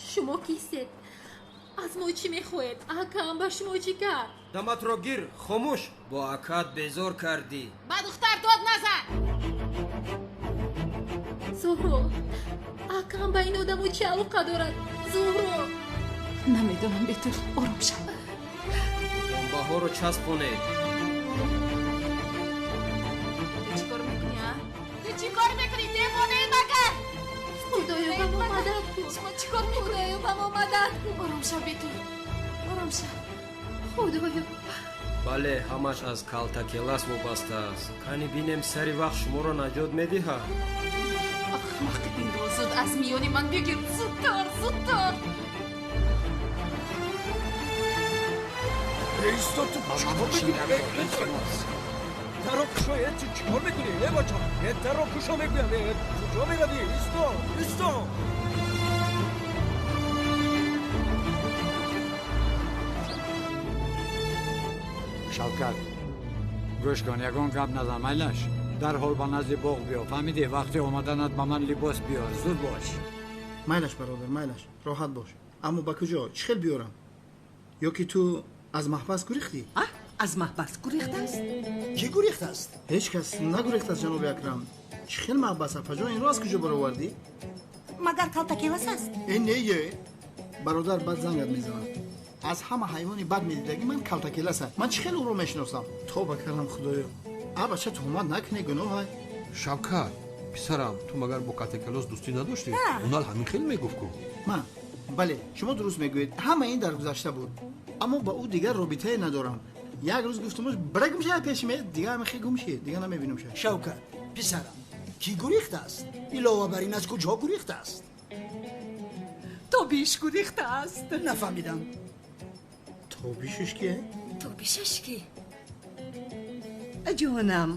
Шумо кистед? Аз мо чӣ мехоҳед? Акам ба шумо чӣ кард? Даматро гир, хомӯш. Бо акат безор кардӣ. Ба духтар дод назан. Зуҳро, акам ба ин одамо чӣ алоқа дорад? Зуҳро! Намедонам, Бетул, ором шав. Бомбаҳоро часпонед. Ту чӣ кор мекунӣ, а? Ту чӣ кор мекунӣ? Девонаи магар? Худоё, ба мо мадад кун. Шумо чӣ кор мекунӣ? Худоё, ба мо мадад кун. Ором шав, Бетул, ором шав. Худоё. Бале, ҳамаш аз калтакелас вобаста аст. Кани бинем, сари вақт шуморо наҷот медиҳад. Ахмақ, инро зуд аз миёни ман бигир. Зудтар, зудтар. Исто, ту чикор мекунӣ? Дарро кушо, ту чикор мекунӣ? Э, бача, э, дарро кушо мегӯям. Э, куҷо меравӣ? Исто, исто. Шавкат, гӯш кун, ягон гап назан, майлаш. Дарҳол ба назди боғ биё, фаҳмидӣ? Вақти омаданат ба ман либос биёр, зуд бош. Майлаш, бародар, майлаш, роҳат бош. Аммо ба куҷо? Чӣ хел биёрам? Ё ки ту аз маҳбас гурехтӣ? А? Аз маҳбас гурехтааст? Кӣ гурехтааст? Ҳеҷ кас нагурехтааст, ҷаноби Акрам. Чӣ хел маҳбас, апаҷон? Инро аз куҷо баровардӣ? Магар калтакелас аст? Э, не, е. Бародар, баъд зангат мезанам. Аз ҳама ҳайвони бад медидагӣ ман калтакелас аст. Ман чӣ хел ӯро мешиносам? Тоба кардам, худоё. А, бача, туҳмат накунӣ, гуноҳ. Шавкат, писарам, ту магар бо калтакелос дӯстӣ надоштӣ? Унал ҳамин хел мегуфт ку. Ман? Бале, шумо дуруст мегӯед. Ҳама ин дар гузашта буд. Аммо ба ӯ дигар робитае надорам. Як рӯз гуфтумаш, бира гум шава пеши ме, дигар ҳамин хел гум шид, дигар намебинам ша. Шавкат, писарам, кӣ гурехтааст? Илова бар ин аз куҷо гурехтааст? Тобиш гурехтааст. Нафаҳмидам. Тобишаш кие? Тобишаш ки? Ҷонам,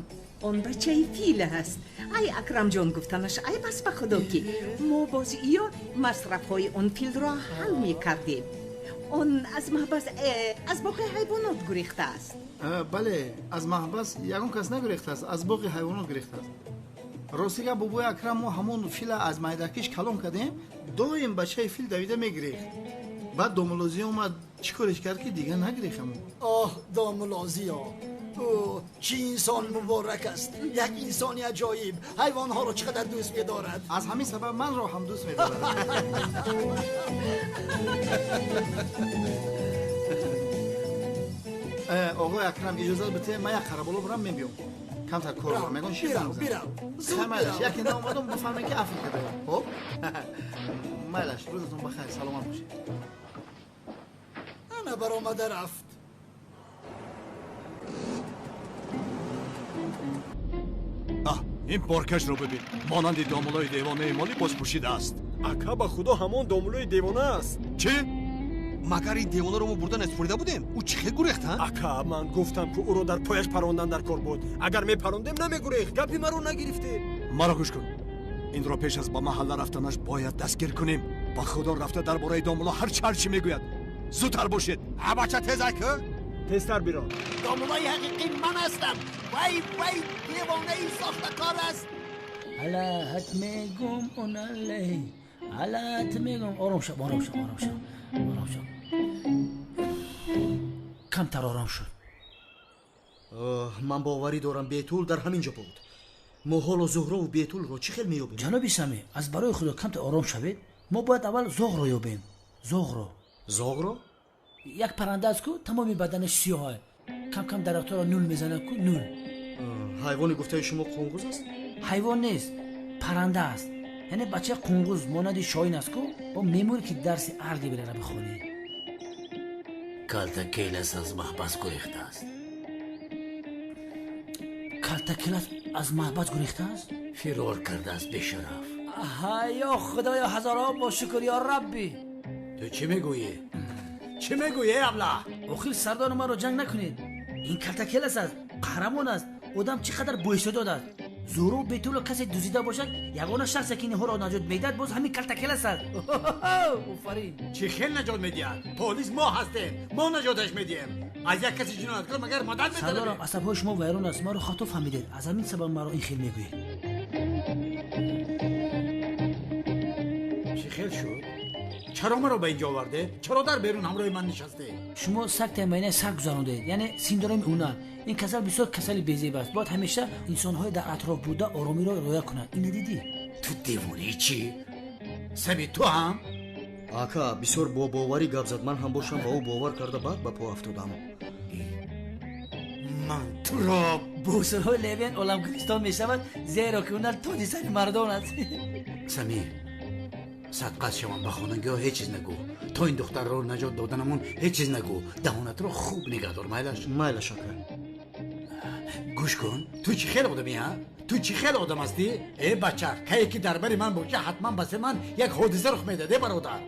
он бачаи фил аст. Ай, Акрамҷон, гуфтанаш айб аст, ба худо ки мо боз ё масрафҳои он филро ҳал мекардем. Он аз маҳбас, аз боғи ҳайвонот гурехтааст. Бале, аз маҳбас ягон кас нагурехтааст, аз боғи ҳайвонот гурехтааст. Рости гап, бобои Акрам, мо ҳамон фила аз майдакиш калон кардем, доим бачаи фил давида мегирехт. Баъд домулозӣ омад, чӣ кореш кард, ки дигар нагирехт ҳамон. Оҳ, домулозиё, ӯ чӣ инсон муборак аст, як инсони аҷоиб, ҳайвонҳоро чӣ қадар дӯст медорад. Аз ҳамин сабаб манро ҳам дӯст медорад. Оғои Акрам, иҷозат бите, ман як қараболо бурам, мебиём. Камтар кор дорам, ягон чиз Бирав, бирав, зуд. Майлаш, бирав. Яке наомадам, бифаҳмем, ки афв кардаям. Хоб, майлаш, рӯзатон бахайр, саломат бошед. Ана баромада рафт. Аҳ, ин поркашро бибин, монанди домулои девонаи мо либос пӯшидааст. Ака, ба худо, ҳамон домулои девона аст. Чӣ? Магар ин девонаро мо бурда насупорида будем? Ӯ чӣ хел гурехт, а? Ака, ман гуфтам, ки ӯро дар пояш парондан дар кор буд. Агар мепарондем, намегурехт. Гапи маро нагирифтед. Маро гӯш кун, инро пеш аз ба маҳалла рафтанаш бояд дастгир кунем. Ба худо, рафта дар бораи домуло ҳарчи ҳарчи мегӯяд. Зудтар бошед. А, бача, тез ай ку. Тезтар бирон. Домулои ҳақиқӣ ман ҳастам. Вай, вай девонаи сохтакор аст. Алаҳат мегум, онале, алаҳат мегум. Ором шав, ором шав, ором шав, ором шав, камтар ором шуд. Ман боварӣ дорам, Бетул дар ҳамин ҷо буд. Мо ҳоло Зуҳрову Бетулро чӣ хел меёбем? Ҷаноби Сами, аз барои худо, камтар ором шавед. Мо бояд аввал зоғро ёбем, зоғро. Зоғро? Як парранда аст ку, тамоми баданаш сиёҳа, кам кам дарахтҳоро нул мезанад ку, нул. Ҳайвони гуфтаи шумо қунгуз аст? Ҳайвон нест, парранда аст, яъне бачаи қунгуз монанди шоҳин аст ку. О, мемурӣ, ки дарси алгебраро бихонӣ. Калтакелас аз маҳбас гурехтааст. Калтакелас аз маҳбас гурехтааст? Фирор кардааст, бешараф. Ё худоё, ҳазорҳо бо шукр, ё рабби. Ту чӣ мегӯӣ? Чӣ мегӯӣ, абла? Охир, сардори, маро ҷанг накунед. Ин Калтакелас аст, қаҳрамон аст, одам чӣ қадар боистеъдод аст. Зӯру Бетуло касе дуздида бошад, ягона шахсе ки инҳоро наҷот медиҳад, боз ҳамин Калтакелас аст. Офарин. Чӣ хел наҷот медиҳад? Полис мо ҳастем, мо наҷоташ медиҳем. Аз як каси ҷинояткор магар мадад Сардорам, металабем? Асабҳои шумо вайрон аст, маро хато фаҳмидед, аз ҳамин сабаб маро ин хел мегӯед. Чӣ хел шуд? Чаро маро ба инҷо оварде? Чаро дар берун ҳамроҳи ман нишасте? Шумо сактаи майнаи сар гузарондед, яъне синдроми Унал. Ин касал бисёр касали безеб аст. Бояд ҳамеша инсонҳои дар атроф буда оромиро риоя кунанд. Ина дидӣ? Ту девонаи чӣ? Сами, ту ҳам? Ака, бисёр бо боварӣ гап зад. Ман ҳам бошам ба ӯ бовар карда баъд ба по афтодам. Ман туро бусурҳои Левен оламгулистон мешавад, зеро ки Унал тоҷи сари мардон аст. Самир, садқат шавам, ба хонагиҳо ҳеҷ чиз нагӯ. То ин духтарро наҷот доданамон ҳеҷ чиз нагӯ. Даҳонатро хуб нигаҳдор, майлаш? Майлаш, ака. Гӯш кун, ту чӣ хел одамӣ, ҳа? Ту чӣ хел одам ҳастӣ? Э бача, кае ки дар бари ман бошӣ, ҳатман ба сари ман як ҳодиса рух медиҳад, э бародар.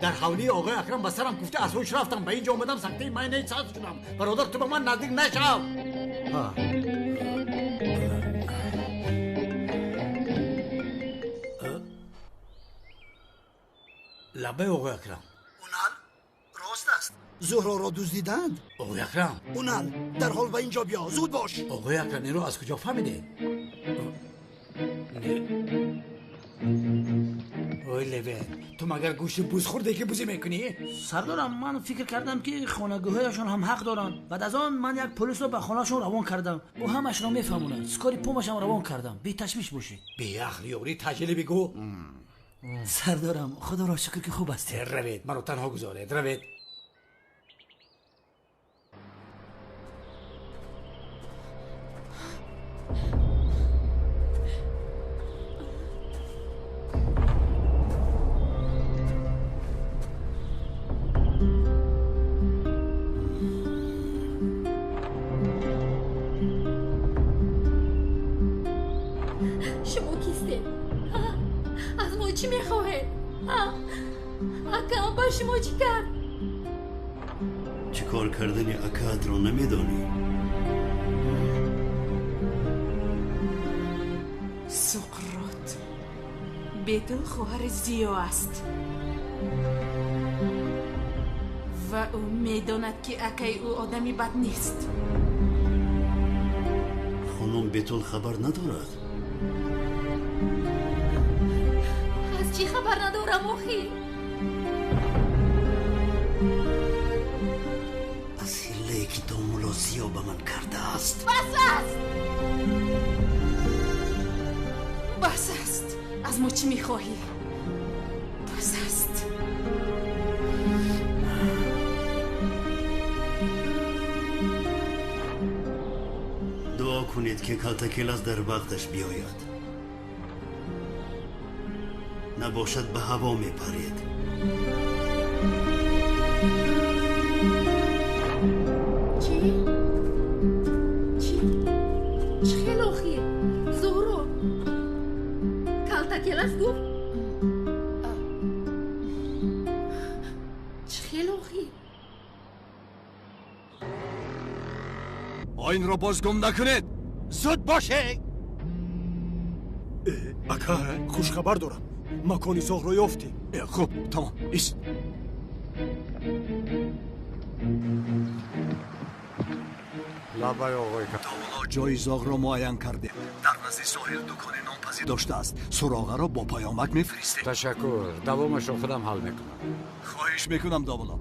Дар ҳавлии оғои Акрам ба сарам куфта аз ҳуш рафтам, ба инҷо омадам, сактаи майнаи сар шудам. Бародар, ту ба ман наздик нашав. Лабаи оғои Акрам. Унал, рост аст. Зуҳроро дуздиданд? Оғои Акрам. Унал, дарҳол ба инҷо биё, зуд бош. Оғои Акрам, инро аз куҷо фаҳмидед? Ой Левен, ту магар гӯшти буз хӯрде ки бузӣ мекунӣ? Сардорам, ман фикр кардам ки хонагиҳояшон ҳам ҳақ доранд. Баъд аз он ман як полисро ба хонаашон равон кардам. Ӯ ҳамашро мефаҳмонад. Скори помашам равон кардам. Беташвиш бошед. Беақл ёри, таҷилӣ бигӯ. Сардорам, худоро шукр ки хуб ҳастед. Равед, маро танҳо гузоред, равед. Шумо кистед? Аз мо чӣ мехоҳед? Акаам ба шумо чӣ кард? Чӣ кор кардани акаатро намедонӣ? Суқрот, Бетул хоҳари Зиё аст ва ӯ медонад, ки акаи ӯ одами бад нест. Хонум Бетул хабар надорад? Аз чӣ хабар надорам охӣ? Аз ҳиллае ки домулло Зиё ба ман кардааст. Бас аст, бас аст. Аз мо чӣ мехоҳӣ? Бас аст. Дуо кунед, ки калтакелас дар вақташ биёяд. Набошад, ба ҳаво мепаред. Чӣ? Чӣ? Чӣ хел охӣ? Зуҳро, калтакелас гуфт? Чӣ хел охӣ? Оинро боз гум накунед. Зуд бошед. Ака, хушхабар дорам. Макони зоғро ёфтем. Хуб, тамом, ист. Лабаи оғои Домулло, ҷои зоғро муайян кардем. Дар назди соҳил дукони нонпазӣ доштааст. Суроғаро бо паёмак мефиристем. Ташаккур, давомашро худам ҳал мекунам. Хоҳиш мекунам, домулло.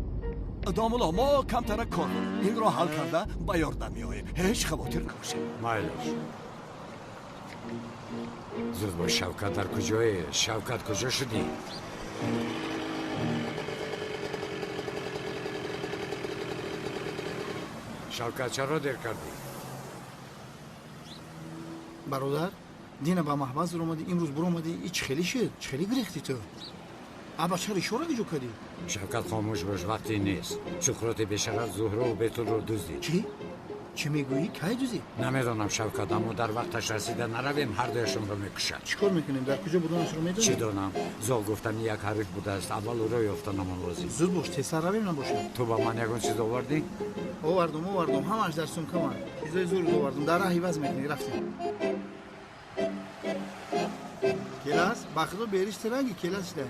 Домулло, мо камтарак кор дорем. Инро ҳал карда ба ёрдам меоем. Ҳеҷ хавотир набошед. Майлаш. Зуд бош, Шавкат дар куҷое? Шавкат, куҷо шудӣ? Шавкат, чаро дер кардӣ? Бародар, дина ба маҳбас дуромадӣ, имрӯз буромадӣ. И чӣ хеле шуд? Чӣ хеле гирехтӣ ту? Аба, чаро ишора гиҷо кардӣ? Шавкат, хомӯш бош, вақте нест. Суқроти бешараф Зуҳрову Бетулро дуздид. Чӣ? Чӣ мегӯӣ? Кай дуздид? Намедонам, Шавкат, аммо дар вақташ расида наравем, ҳардуяшонро мекушад. Чӣ кор мекунем? Дар куҷо буданашро медонем? Чӣ донам? Зоғ гуфтани як ҳариф будааст. Аввал ӯро ёфтанамон лозим. Зуд бош, тезтар равем набошад. Ту ба ман ягон чиз овардӣ? Овардум, овардум, ҳамааш дар сумкаманд. Чизои зур овардум. Дар раҳ иваз мекунӣ. Рафтем. Келас, ба худо бериш тиранги келас шуда.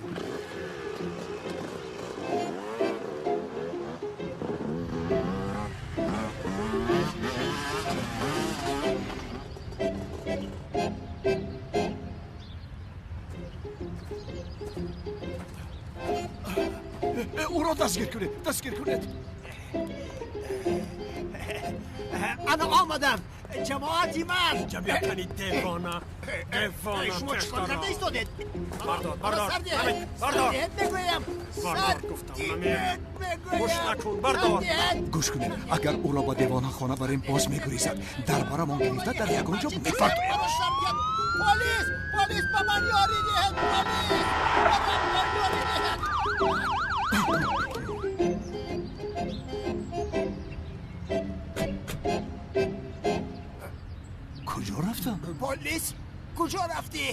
Дастгир кунед, дастгир кунед. Ана омадам, ҷамоати ман. Инҷа бия кани, девона, девона. Шумо чӣ кор карда истодед? Бардор, бардор, бардор. Мегӯям. Бардор гуфтам, намир. Гӯш накун, бардор. Гӯш кунед, агар ӯро ба девонахона барем, боз мегурезад. Дар барамон гирифта дар ягон ҷо мепартояд. Полис, полис, ба ман ёрӣ диҳед, полис, ба ман ёрӣ диҳед. Куҷо рафтам? Полис, куҷо рафтӣ?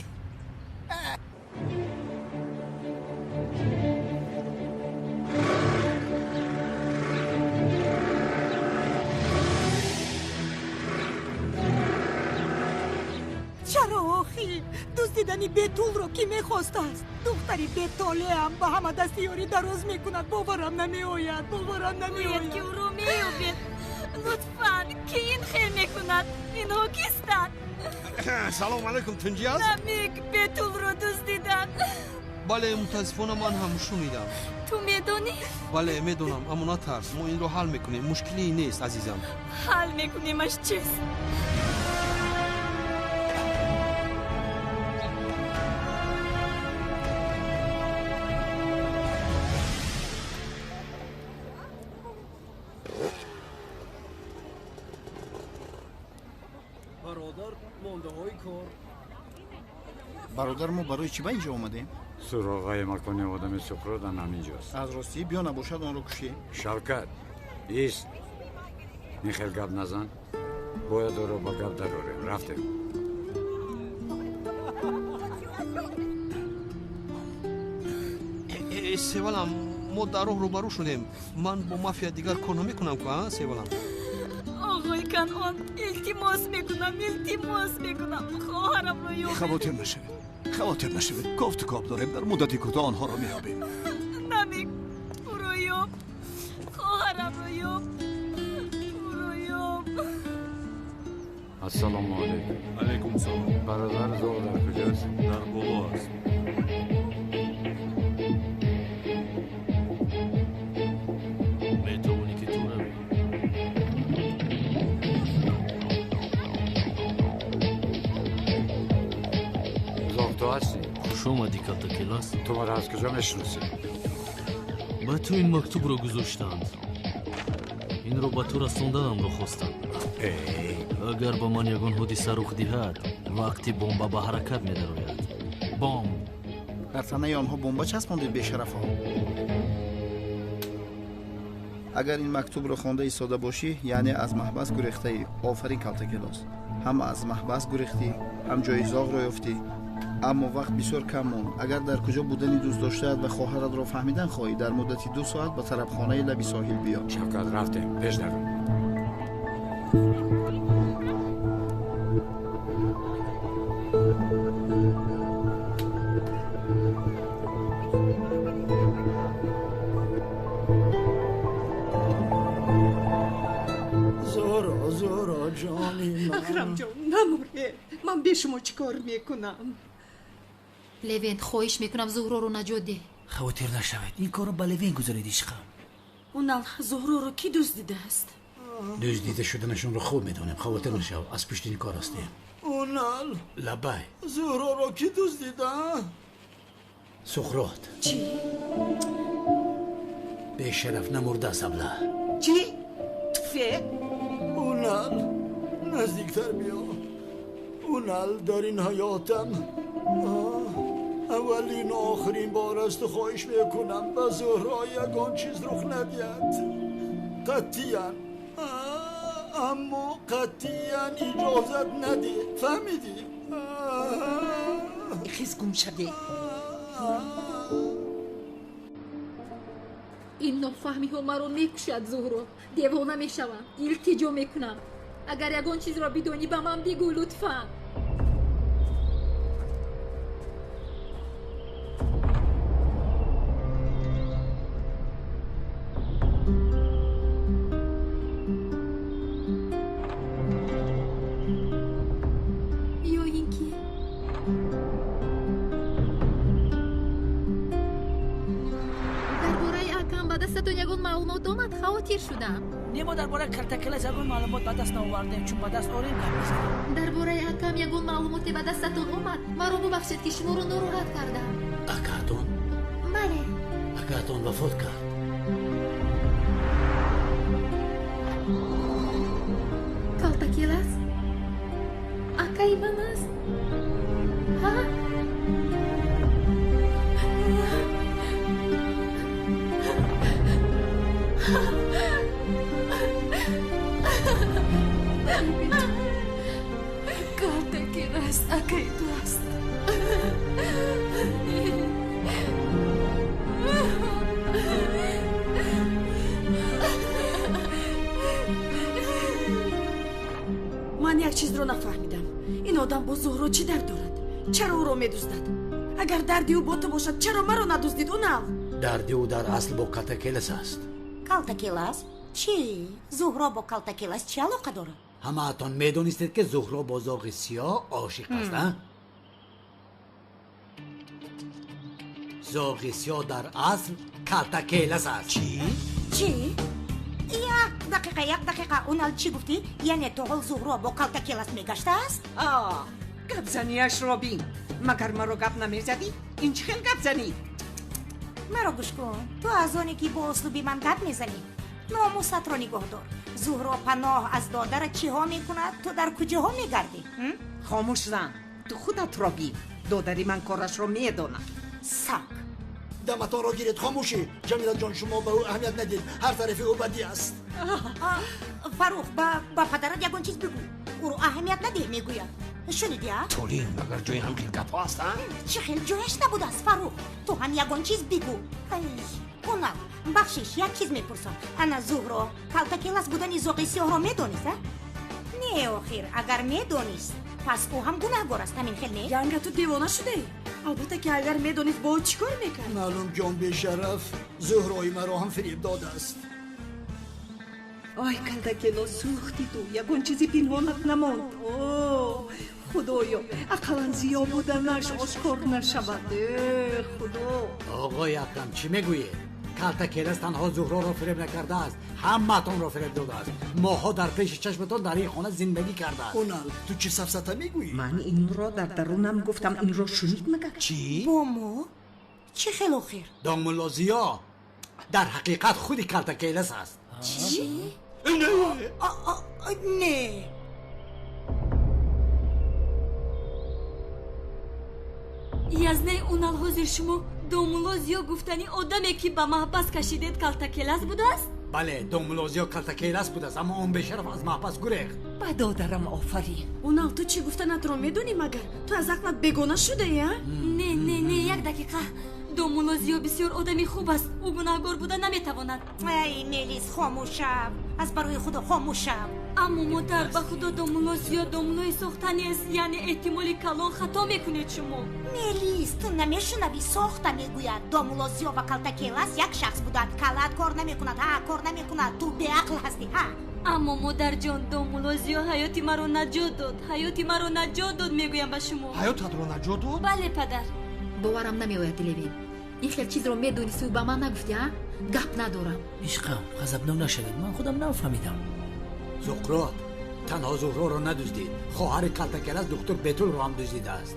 Чаро охӣ? Дуздидани Бетулро кӣ мехостааст? Духтари бетолеам ба ҳама дасти ёрӣ дароз мекунад. Боварам намеояд, боварам намеояд. Бояд ки ӯро меёбед. Лутфан, ки ин хел мекунад? Инҳо кистанд? Салом алайкум, тунҷӣ аст? Намик, Бетулро дуздиданд. Бале, мутаассифона ман ҳам шунидам. Ту медонӣ? Бале, медонам, аммо натарс, мо инро ҳал мекунем. Мушкилие нест, азизам. Ҳал мекунемаш чист? Бародар, мо барои чӣ ба инҷо омадем? Суроғаи макони одами Суқродан ҳаминҷост. Аз ростӣ биё, набошад онро кушем. Шавкат, ист, ин хел гап назан. Бояд ӯро ба гап дарорем. Рафтем. Севалам, мо дар роҳ рӯбарӯ шудем. Ман бо мафия дигар кор намекунам ку, а Севалам? Оғои Канъон, илтимос мекунам, илтимос мекунам, хоҳарамро ёбед. Хавотир нашавед, хавотир нашавед. Кофту коб дорем, дар муддати кӯтоҳ онҳоро меёбем. Намик, ӯро ёб, хоҳарамро ёб, ӯро ёб. Ассалому алайкум. Алайкум салом. Бародар, зоғ дар куҷост? Дар боло аст. Метавонӣ ки ту равӣ. Зоғ, ту ҳастӣ? Хуш омадӣ, Калтакелас. Ту маро аз куҷо мешиносӣ? Ба ту ин мактубро гузоштанд. Инро ба ту расонданамро хостанд. Агар ба ман ягон ҳодиса рух диҳад, вақти бомба ба ҳаракат медарояд. Бомб. Дар танаи онҳо бомба часпондед, бешарафҳо. Агар ин мактубро хонда истода бошӣ, яъне аз маҳбас гурехтаӣ. Офарин, Калтакелос. Ҳам аз маҳбас гурехтӣ, ҳам ҷои зоғро ёфтӣ. Аммо вақт бисёр кам монд. Агар дар куҷо будани дӯстдоштаат ва хоҳаратро фаҳмидан хоҳӣ, дар муддати 2 соат ба тарабхонаи лаби соҳил биё. Шавкат, рафтем, пеш даро. Зӯро, Зӯро, ҷони ман. Акрамҷон, намуре. Ман бе шумо чӣ кор мекунам? Левент, хоҳиш мекунам, Зуҳроро наҷот деҳ. Хавотир нашавед, ин корро ба Левен гузоред, ишқам. Унал, Зуҳроро кӣ дуздидааст? Дуздида шуданашонро хуб медонем, хавотир нашав, аз пушти ин кор ҳастем. Унал. Лабай. Зуҳроро кӣ дуздида? Суқрот. Чӣ? Бешараф намурдааст, абла. Чӣ? Туфе? Унал, наздиктар биё. Унал, дар ин ҳаётам аввалин охирин бор аст, хоҳиш мекунам ба Зуҳро ягон чиз рух надиҳад. Қатъиян, аммо қатъиян иҷозат надиҳ. Фаҳмидӣ? Хез гум шаве. Ин нофаҳмиҳо маро мекушад, Зуҳро. Девона мешавам, илтиҷо мекунам. Агар ягон чизро бидонӣ, ба ман бигӯ, лутфан. Ё ин ки дар бораи акам ба дастат маълумот омад, хавотир шудам. Не, мо дар бораи Калтакелас ягон маълумот ба даст наовардем, чун ба даст орем гап мезанем. Дар бораи акам ягон маълумоте ба дастатон омад? Маро бубахшед, ки шуморо нороҳат кардам. Акаатон? Бале. Акаатон вафот кард. Калтакелас акаи ман аст? Ҳа? Калтакелас акаи ту аст. Ман як чизро нафаҳмидам. Ин одам бо Зуҳро чӣ дард дорад? Чаро ӯро медуздад? Агар дарди ӯ бо ту бошад, чаро маро надуздид, Унал? Дарди ӯ дар асл бо Калтакелас аст. Калтакелас? Чӣ? Зуҳро бо Калтакелас чӣ алоқа дорад? Ҳамаатон медонистед, ки Зуҳро бо зоғи сиёҳ ошиқ аст, а? Зоғи сиёҳ дар асл Калтакелас аст. Чӣ? Чӣ? Як дақиқа, як дақиқа. Унал, чӣ гуфтӣ? Яъне то ҳол Зуҳро бо Калтакелас мегаштааст? Гапзаниашро бин. Магар маро гап намезадӣ? Ин чӣ хел гапзанӣ? Маро гӯш кун. Ту аз оне ки бо услуби ман гап мезанӣ, номусатро нигоҳ дор. Зуҳро паноҳ аз додарат чиҳо мекунад, ту дар куҷоҳо мегардӣ? Хомӯш зан, ту худатро бин. Додари ман корашро медонад. Саг. Даматонро гиред, хомӯшӣ. Ҷамилаҷон, шумо ба ӯ аҳамият надед, ҳар тарафи ӯ бадӣ аст. Фарух, ба падарат ягон чиз бигӯ. Ӯро аҳамият надеҳ, мегӯяд. Шунидӣ, а? Толин, магар ҷои ҳам хел гапҳо аст, а? Чӣ хел ҷояш набудааст, Фарух? Ту ҳам ягон чиз бигӯ. Ай, Унал, бахшиш, як чиз мепурсам. Ана Зуҳро Калтакелас будани зоғи сиёҳро медонист, а? Не, охир, агар медонист, пас ӯ ҳам гунаҳгор аст, ҳамин хел не? Янга, ту девона шудаӣ? Албатта ки агар медонист, бо ӯ чӣ кор мекард? Маълум ҷон бешараф Зуҳрои маро ҳам фиреб додааст. Ой, Калтакелос, сӯхти ту, ягон чизи пинҳонат намонд. О, худоё, ақаллан зиё буданаш ошкор нашавад. Э, худо. Оғои Акрам, чӣ мегӯед? Калтакелас танҳо Зуҳроро фиреб накардааст, ҳамаатонро фиреб додааст. Моҳҳо дар пеши чашматон дар ин хона зиндагӣ кардааст. Унал, ту чӣ сафсата мегӯӣ? Ман инро дар дарунам гуфтам, инро шунид магар? Чӣ? Бо мо? Чӣ хел охир? Домулло Зиё дар ҳақиқат худи Калтакелас аст. Чӣ? Не. Язнаи Унал, ҳозир шумо домулло Зиё гуфтани одаме, ки ба маҳбас кашидед, Калтакелас будааст? Бале, домулло Зиё Калтакелас будааст, аммо он бешараф аз маҳбас гурехт. Ба додарам офарин. Унал, ту чӣ гуфтанатро медонӣ магар? Ту аз ақлат бегона шудаӣ, а? Не, не, не, як дақиқа. Домулло Зиё бисёр одами хуб аст, ӯ гунаҳгор буда наметавонад. Ай, Мелис, хомӯш шав. Аз барои худо хомӯш шав. Аммо модар, ба худо домулло Зиё домуллои сохта нест, яъне эҳтимоли калон хато мекунед шумо. Мелис, ту намешунавӣ, сохта мегӯяд. Домулло Зиё ва Калтакелас як шахс буданд. Калат кор намекунад, ҳа, кор намекунад. Ту беақл ҳастӣ, ҳа. Аммо модарҷон, домулло Зиё ҳаёти маро наҷот дод, ҳаёти маро наҷот дод, мегӯям ба шумо. Ҳаётатро наҷот дод? Бале, падар. Боварам намеояд, Левин. Ин хел чизро медонисту ба ман нагуфтӣ, а? Гап надорам. Ишқам, ғазабнок нашавед, ман худам нафаҳмидам. Зуқрот танҳо Зуҳроро надуздид, хоҳари Калтакелас духтур Бетулро ҳам дуздидааст.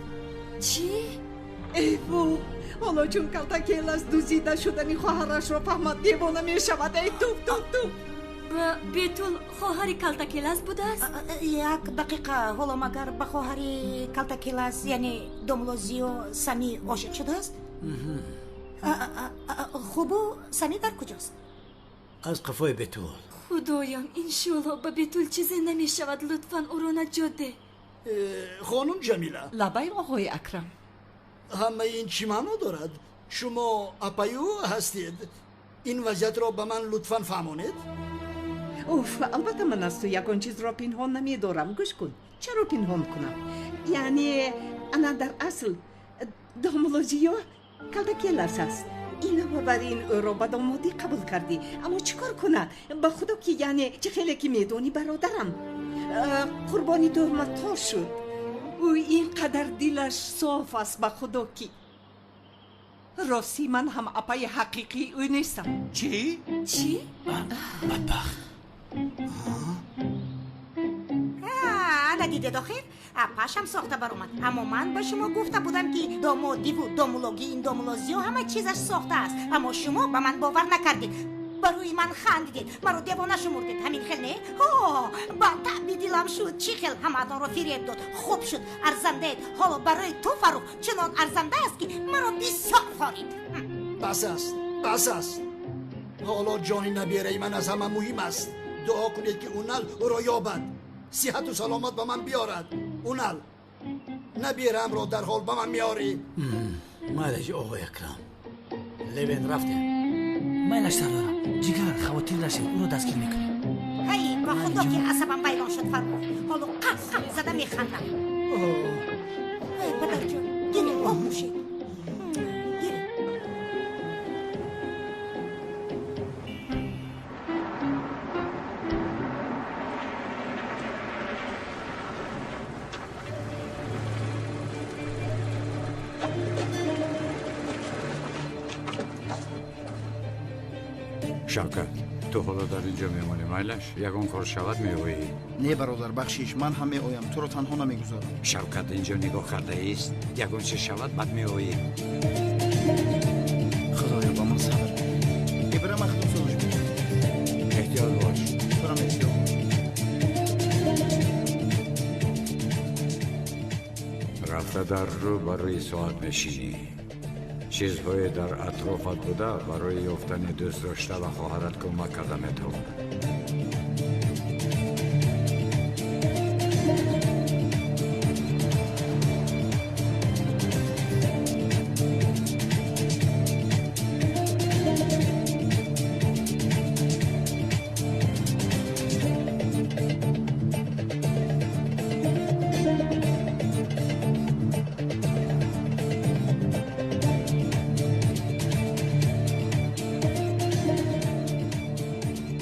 Чӣ? Эй во, ҳоло чун Калтакелас дуздида шудани хоҳарашро фаҳмад, девона мешавад. Эй, туп, туп, туп. Бетул хоҳари Калтакелас будааст? Як дақиқа, ҳоло магар ба хоҳари Калтакелас, яъне домулло Зиё, Сами ошиқ шудааст? Хубу, Сами дар куҷост? Аз қафои Бетул. Худоям, иншоалло ба Бетул чизе намешавад, лутфан ӯро наҷот деҳ. Хонум Ҷамила. Лабай, оғои Акрам. Ҳамаи ин чӣ маъно дорад? Шумо апаи ӯ ҳастед. Ин вазъиятро ба ман лутфан фаҳмонед. Уф, албатта ман аз ту ягон чизро пинҳон намедорам. Гӯш кун, чаро пинҳон кунам? Яъне ана дар асл домулло Зиё Калтакелас аст. Илова бар ин ӯро ба домодӣ қабул кардӣ. Аммо чӣ кор кунад? Ба худо ки яъне чӣ хеле ки медонӣ, бародарам қурбони туҳматҳо шуд. Ӯ ин қадар дилаш соф аст, ба худо ки. Рости ман ҳам апаи ҳақиқии ӯ нестам. Чӣ? Чӣ? Бадбахт. Ана дидед охир, апашам сохта баромад. Аммо ман ба шумо гуфта будам, ки домодиву домулогии ин домулозиё ҳама чизаш сохта аст. Аммо шумо ба ман бовар накардед. Ба рӯи ман хандидед, маро девона шумурдед. Ҳамин хел не? Ҳо, ба таъби дилам шуд. Чӣ хел ҳамаатонро фиреб дод. Хуб шуд, арзандаед. Ҳоло барои ту, Фаррух, чунон арзанда аст, ки маро бисёр хорид. Бас аст, бас аст. Ҳоло ҷони набераи ман аз ҳама муҳим аст. Дуо кунед, ки Унал ӯро ёбад, сиҳату саломат ба ман биёрад. Унал, набераамро дарҳол ба ман меорӣ. Майлаш, оғои Акрам. Левен, рафтем. Майлаш, сардорам. Ҷигар, хавотир нашед, ӯро дастгир мекунем. Ҳай, ба худо ки асабам вайрон шуд, Фаррух. Ҳоло қақ-қақ зада механдам. Ай, падарҷон, гиред, об нӯшед. Гиред. Шавкат, ту ҳоло дар ин ҷо мемонӣ, майлаш? Ягон кор шавад, меоӣ. Не, бародар, бахшиш, ман ҳам меоям, туро танҳо намегузорам. Шавкат ин ҷо нигоҳ кардаист, ягон чиз шавад, баъд меоӣ. Худоё, ба ман сабр. Ибра махдум созиш. Эҳтиёт бош. Турам эҳтиёт. Рафта дар рӯ ба рӯи соат мешинӣ. Чизҳое дар атрофат буда барои ёфтани дӯст дошта ва хоҳарат кӯмак карда метавонад.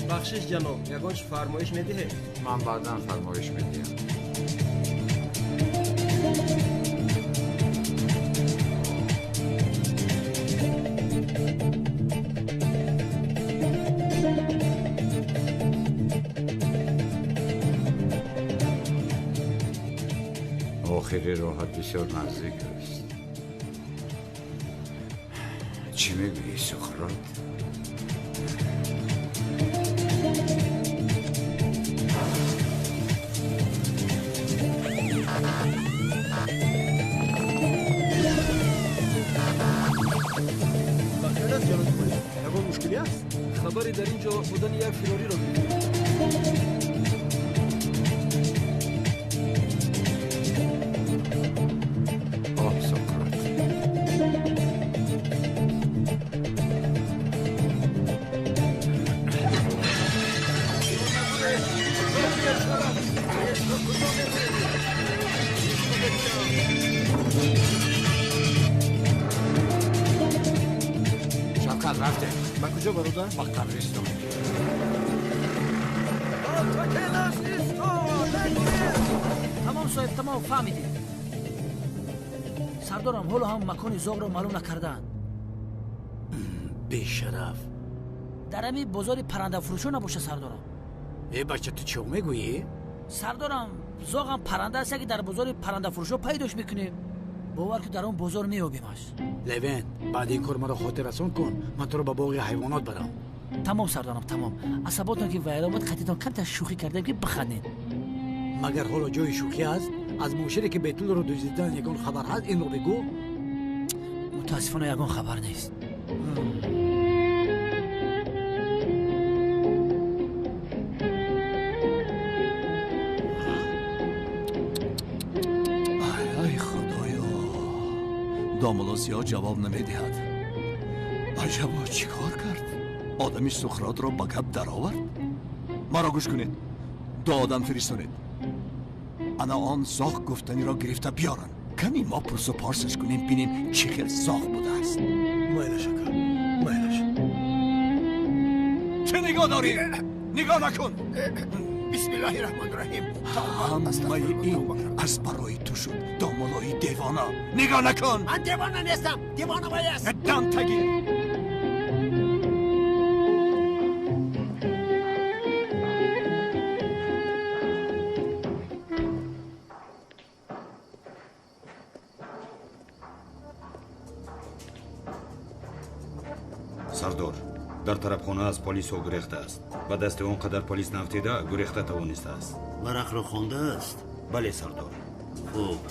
Бахшиш, ҷаноб, ягон чӣ фармоиш медиҳед? Ман баъдан фармоиш медиҳам. Охири роҳат бисёр наздик аст. Чӣ мегӯӣ, Суқрот? Бахайр аст, ҷаноби полис? Ягон мушкилӣ аст? Хабаре дар ин ҷо будани як фирориро гирифтем. Оҳ, Сократ. Шавкат, рафтем. Ба куҷо, бародар? Ба қабристон. Тамом, соҳиб, тамом, фаҳмидем. Сардорам, ҳоло ҳам макони зоғро маълум накардаанд. Бешараф. Дар ҳамин бозори паррандафурӯшо набошад, сардорам? Э, бача, ту чӣ мегӯӣ? Сардорам, зоғам парранда аст, яке дар бозори паррандафурӯшо пайдош мекунем. Бовар ки дар он бозор меёбимаш. Левен, баъди ин кор маро хотиррасон кун, ман туро ба боғи ҳайвонот барам. Тамом, сардорам, тамом. Асаботон ки вайрон буд, қатитон камтар шӯхӣ кардем, ки бихандед. Магар ҳоло ҷои шӯхӣ аст? Аз мошине ки Бетулро дуздидан ягон хабар ҳаст, инро бигӯ. Мутаассифона, ягон хабар нест. Ай, ай, худоё, домулло Зиё ҷавоб намедиҳад. Аҷабо, чӣ кор кард? Одами Сухротро ба гап даровард. Маро гӯш кунед, ду одам фиристонед, ана он зоғ гуфтаниро гирифта биёранд. Кани мо пурсу порсаш кунем, бинем чӣ хел зоғ будааст. Майлаш, ака, майлаш. Чӣ нигоҳ дорӣ? Нигоҳ накун. Бисмиллоҳи раҳмони раҳим. Ҳамаи ин аз барои ту шуд, домулои девона. Нигоҳ накун. Ман девона нестам, девона вай аст. Дам тагир. Сардор, дар тарабхона аз полисҳо гурехтааст. Ба дасти он қадар полис нафтида гурехта тавонистааст. Варақро хондааст? Бале, сардор. Хуб,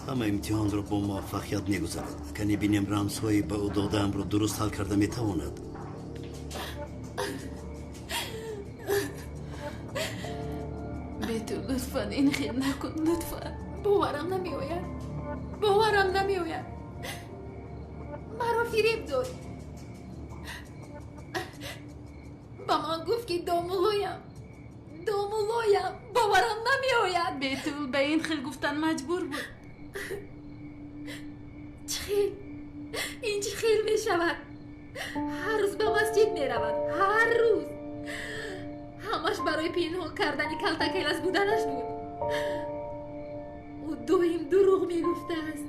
ҳама имтиҳонро бо муваффақият мегузарад. Кани бинем рамзҳои ба ӯ додаамро дуруст ҳал карда метавонад. Бету, лутфан ин хел накун, лутфан. Боварам намеояд. Боварам намеояд. Маро фиреб дод. Ба ман гуфт, ки домулоям. Домулоям. Боварам намеояд. Бетул ба ин хел гуфтан маҷбур буд. Чӣ хел? Ин чӣ хел мешавад? Ҳар рӯз ба масҷид меравад. Ҳар рӯз. Ҳамаш барои пинҳон кардани калтакелас буданаш буд. Ӯ доим дурӯғ мегуфтааст.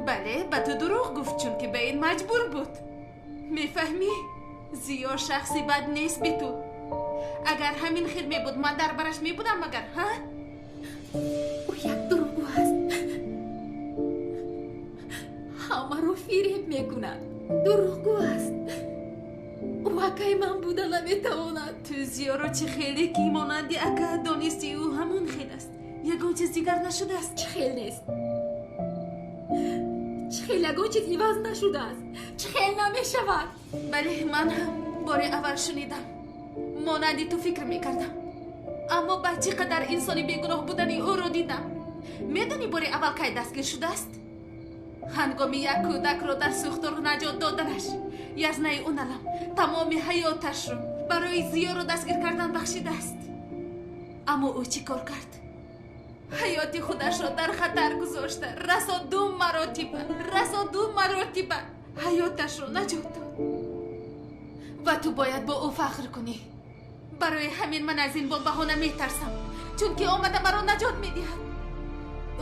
Бале, ба ту дурӯғ гуфт, чунки ба ин маҷбур буд. Мефаҳмӣ? Зиё шахси бад нест, Бетул. Агар ҳамин хел мебуд, ман дар бараш мебудам, магар, ҳа? Ӯ як дурӯғгӯ аст. Ҳамаро фиреб мекунад. Дурӯғгӯ аст. Ӯ акаи ман буда наметавонад. Ту Зиёро чӣ хеле ки монанди ака донисти, ӯ ҳамон хел аст. Ягон чиз дигар нашудааст. Чӣ хел нест? Чӣ хел ягон чиз иваз нашудааст? Чӣ хел намешавад? Бале, ман ҳам бори аввал шунидам. Монанди ту фикр мекардам. Аммо ба чӣ қадар инсони бегуноҳ будани ӯро дидам. Медонӣ бори аввал кай дастгир шудааст? Ҳангоми як кӯдакро дар сӯхтор наҷот доданаш. Язнаи Уналам тамоми ҳаёташро барои Зиёро дастгир кардан бахшидааст. Аммо ӯ чӣ кор кард? Ҳаёти худашро дар хатар гузошта, расо ду маротиба ҳаёташро наҷот дод. Ва ту бояд бо ӯ фахр кунӣ. Барои ҳамин ман аз ин бомбаҳона метарсам, чунки омада маро наҷот медиҳад.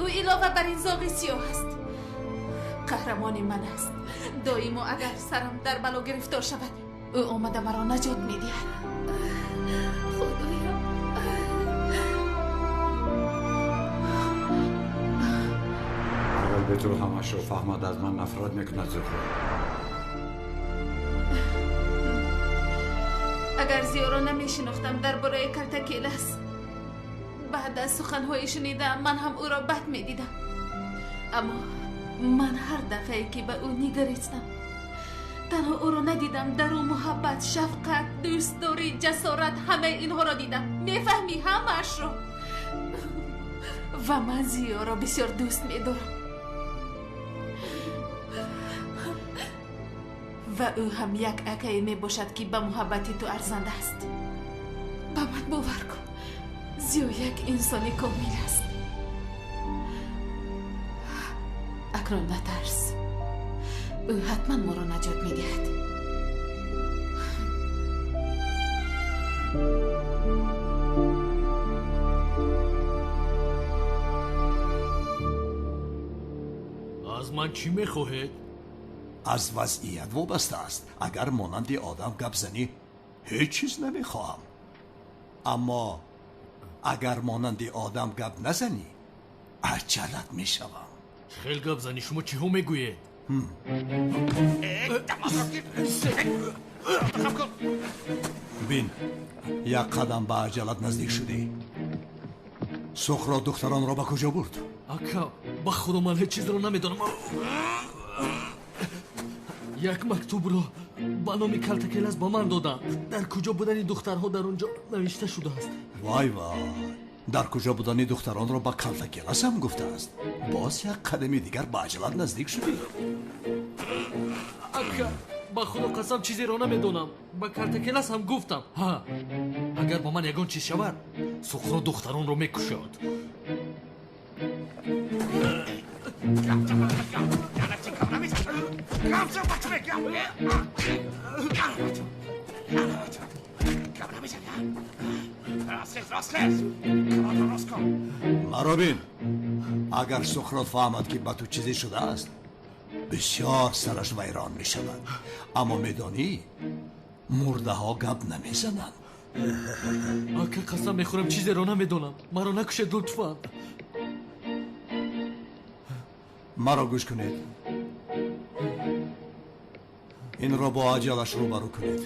Ӯ илова бар ин зоғи сиёҳ аст. Қаҳрамони ман аст. Доимо агар сарам дар бало гирифтор шавад, ӯ омада маро наҷот медиҳад. Худоё. Агар Бетул ҳамашро фаҳмад, аз ман нафрат мекунад, Зуҳро. Агар Зиёро намешинохтам, дар бораи Калтакелас баъд аз суханҳои шунидаам, ман ҳам ӯро бад медидам. Аммо ман ҳар дафъае ки ба ӯ нигаристам, танҳо ӯро надидам, дар ӯ муҳаббат, шафқат, дӯстдорӣ, ҷасорат, ҳамаи инҳоро дидам. Мефаҳмӣ ҳамаашро. Ва ман Зиёро бисёр дӯст медорам. Ва ӯ ҳам як акае мебошад, ки ба муҳаббати ту арзанда аст. Ба ман бовар кун, Зиё як инсони комил аст. Акнун натарс, ӯ ҳатман моро наҷот медиҳад. Аз ман чӣ мехоҳед? Аз вазъият вобаста аст. Агар монанди одам гап занӣ, ҳеҷ чиз намехоҳам. Аммо агар монанди одам гап назанӣ, аҷалат мешавам. Хел гап занӣ, шумо чиҳо мегӯед? Бин, як қадам ба аҷалат наздик шудӣ. Суқрот духтаронро ба куҷо бурд? Ака, ба худо ман ҳеҷ чизро намедонам. Як мактубро ба номи Калтакелас ба ман доданд. Дар куҷо будани духтарҳо дар он ҷо навишта шудааст. Вай вай, дар куҷо будани духтаронро ба Калтакелас ҳам гуфтааст. Боз як қадами дигар ба аҷалат наздик шудӣ. Ака, ба худо қасам чизеро намедонам. Ба Калтакелас ҳам гуфтам. Ҳа, агар ба ман ягон чиз шавад, Суқрот духтаронро мекушад. Рост хез, рост хез! Камарро рост кун! Маро бин, агар Сухрот фаҳмад, ки ба ту чизе шудааст, бисёр сараш вайрон мешавад. Аммо медонӣ, мурдаҳо гап намезананд. Ака, қасам мехӯрам, чизеро намедонам. Маро накушед, лутфан. Маро гӯш кунед. Инро бо аҷалаш рӯбарӯ кунед.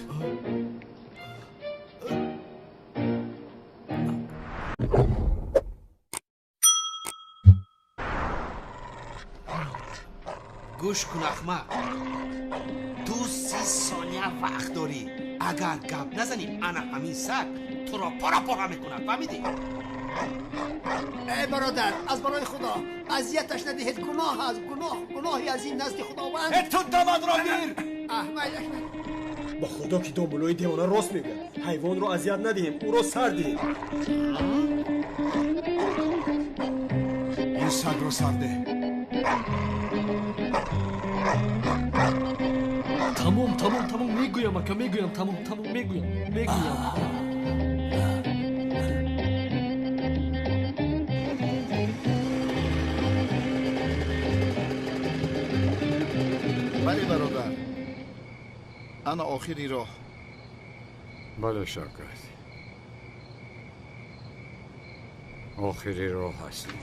Гӯш кун, ахмақ, ту 30 сония вақт дорӣ. Агар гап назанӣ, ана ҳамин саг туро пора пора мекунад, фаҳмидӣ? Эй бародар, аз барои Худо азияташ надиҳед, гуноҳ аст, гуноҳ, гуноҳи азим назди Худованд. Э, ту дамадро гир! Аҳмадаш. Ба Худо ки домуллои девона рост мегӯяд. Ҳайвонро азият надиҳем, ӯро сар диҳем. Ин сагро сар деҳ. Тамом, тамом, тамом, мегӯям, ака, мегӯям, тамом, тамом, мегӯям, мегӯям. Бале, бародар, ана охири роҳ. Бале, Шавкат, охири роҳ ҳастем.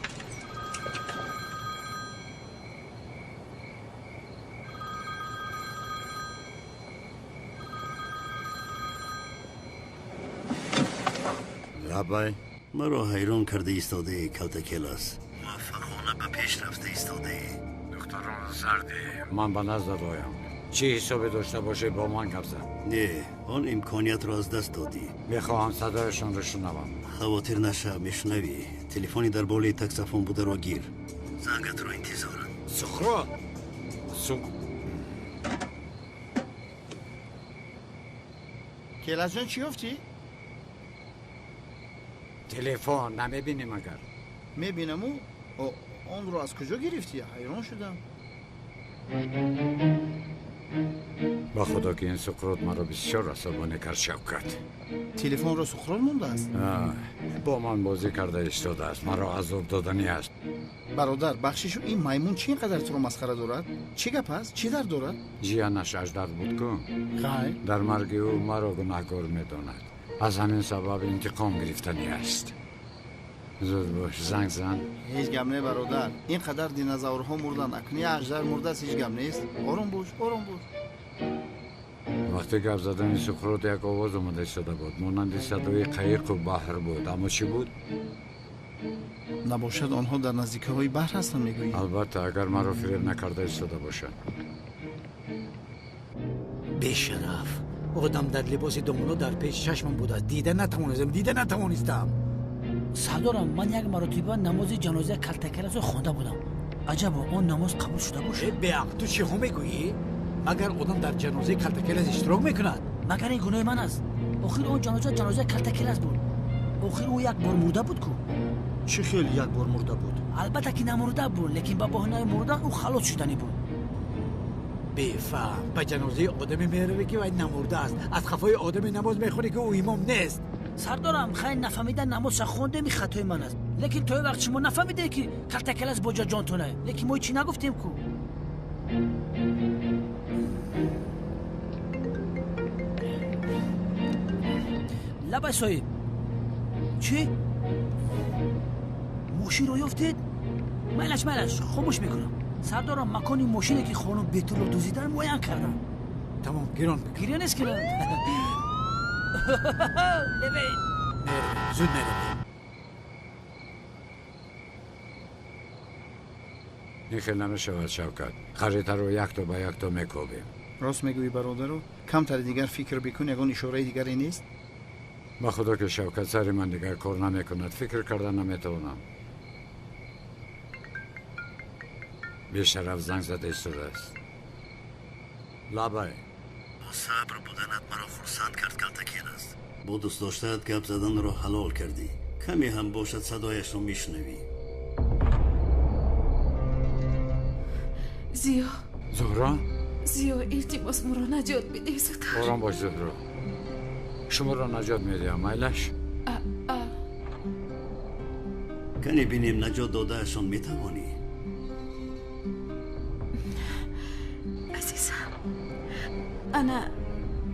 Лабай, маро ҳайрон карда истодаи, Калтакелас. Муваффақона ба пеш рафта истодаӣ. Духтаронро сар деҳ, ман ба наздат оям. Чӣ ҳисобе дошта бошӣ, бо ман гап зан. Не, он имкониятро аз даст додӣ. Мехоҳам садояшонро шунавам. Хавотир нашав, мешунавӣ. Телефони дар болои таксофон бударо гир. Зангатро интизорам. Сухрот! Сух... Келасҷон, чӣ ёфтӣ? Телефон намебинӣ магар? Мебинаму, онро аз куҷо гирифтӣ? Ҳайрон шудам. Ба Худо ки ин Суқрот маро бисёр асабонӣ кард, Шавкат. Телефонро Суқрот мондааст? Бо ман бозӣ карда истодааст, маро азоб доданӣ аст. Бародар, бахшишу, ин маймун чӣ ин қадар туро масхара дорад? Чӣ гап аст? Чӣ дард дорад? Ҷиянаш аждар буд ку. Хай. Дар марги ӯ маро гунаҳкор медонад. Аз ҳамин сабаб интиқом гирифтанӣ аст. Зуд бош, занг зан. Ҳеҷ гап не, бародар. Ин қадар динозаврҳо мурданд, акнун аждар мурдааст, ҳеҷ гап нест. Ором бош, ором бош. Вақте гап задани Суқрот як овоз омада истода буд, монанди садои қаиқу баҳр буд. Аммо чӣ буд? Набошад, онҳо дар наздикиҳои баҳр ҳастанд, мегӯӣ? Албатта, агар маро фиреб накарда истода бошанд. Бешараф, одам дар либоси домулло дар пеши чашмам будааст. Дида натавонистам, дида натавонистам. Сардорам, ман як маротиба намози ҷанозаи Калтакеласро хонда будам. Аҷабо, он намоз қабул шуда бошад? Беақл, ту чиҳо мегӯӣ? Магар одам дар ҷанозаи Калтакелас иштирок мекунад? Магар ин гуноҳи ман аст? Охир он ҷаноза ҷанозаи Калтакелас буд. Охир ӯ як бор мурда буд ку. Чӣ хел як бор мурда буд? Албатта ки намурда буд, лекин ба баҳонаи мурдан ӯ халос шуданӣ буд. Бефаҳм, ба ҷанозаи одаме меравӣ, ки вай намурдааст. Аз хафои одаме намоз мехонӣ, ки ӯ имом нест. Сардорам, хайр, нафаҳмида намозша хондем, ин хатои ман аст. Лекин то вақт шумо нафаҳмидед, ки Калтакелас бо ҷонтона. Лекин мо чӣ нагуфтем ку? Лабай, соҳиб. Чӣ? Мошинро ёфтед? Майлаш, майлаш, хомӯш мекунам. Сардорам, макони мошине, ки хонум Бетулро дуздидан, муайян кардам. Тамом, гирон. Гирён нест, гирон. Левин. Зуд меравем. Ин хел намешавад, Шавкат. Харитаро якто ба якто мекобем. Рост мегӯӣ, бародару, камтари дигар фикр бикун, ягон ишораи дигаре нест? Ба Худо ки, Шавкат, сари ман дигар кор намекунад, фикр карда наметавонам. Бешараф занг зада истодааст. Лабай. Бо сабр буданат маро хурсанд кард, Калтакелас. Бо дӯст доштаат гап заданро ҳалол кардӣ. Каме ҳам бошад, садояшро мешунавӣ. Зиё. Зуҳро? Зиё, илтимос, моро наҷот бидеҳ, зудтар. Ором бош, Зуҳро. Шуморо наҷот медиҳам, майлаш? Кане бинем наҷот додаашон метавонӣ? Азизам, ана